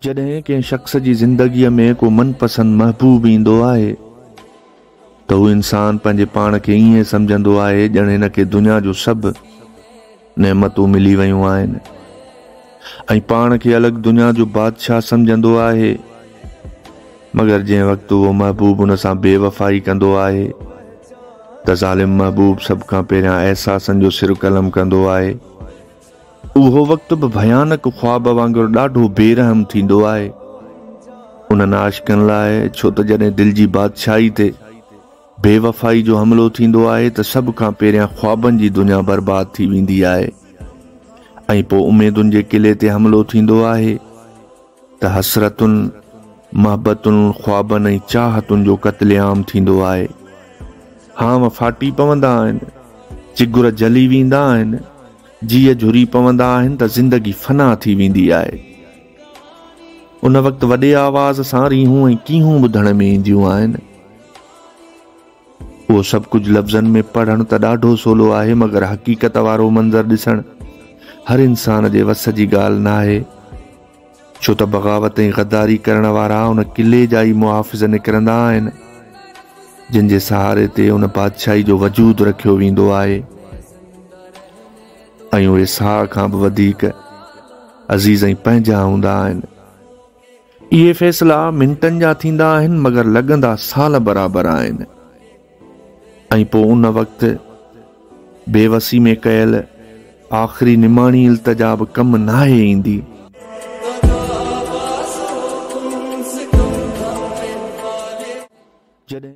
جڏهن ڪنهن شخص جي زندگيء ۾ ڪو من پسند محبوب ايندو آهي ته هو انسان پنهنجي پاڻ کي ائين سمجهندو آهي ڄڻ هن کي دنيا جون سڀ نعمتون ملي ويون آهن ۽ پاڻ کي الڳ دنيا جو بادشاهه سمجهندو آهي مگر جنهن وقت اهو محبوب ان سان بي وفائي ڪندو آهي ته ظالم محبوب سڀ کان پهريان احساسن جو سر قلم ڪندو آهي. اهو وقت به ڀيانڪ خواب وانگر ڏاڍو بي رحم ٿيندو آهي انهن عاشقن لاء، ڇو ته جڏهن دل جي بادشاهي تي بي وفائي جو حملو ٿيندو آهي ته سڀ کان پهريان خوابن جي دنيا برباد ٿي ويندي آهي ۽ پوء اميدن جي قلعي تي حملو ٿيندو آهي ته حسرتن، محبتن، خوابن ۽ چاهتن جو قتل عام ٿيندو آهي. هانء ڦاٽي پوندا آهن، جگر جلي ويندا آهن، جيء جهري پوندا آهن ته زندگي فنا ٿي ويندي آهي. ان وقت وڏي آواز سان ريهون ۽ ڪيهون ٻڌڻ ۾ اينديون آهن. اهو سڀ ڪجهه لفظن ۾ پڙهڻ ته ڏاڍو سولو آهي مگر حقيقت وارو منظر ڏسڻ هر انسان جي وس جي ڳالهه ناهي. ڇو ته بغاوت ۽ غداري ڪرڻ وارا ان قلعي جا ئي محافظ نڪرندا آهن، جن جي سهاري تي ان بادشاهي جو وجود رکيو ويندو آهي ۽ اهي ساهه کان به وڌيڪ عزيز ۽ پنهنجا هوندا آهن. اهي فيصلا منٽن جا ٿيندا آهن مگر لڳندا سال برابر آهن ۽ پوء ان وقت بيوسي ۾ ڪيل آخري نماڻي التجا به ڪم ناهي ايندي. جڏهن.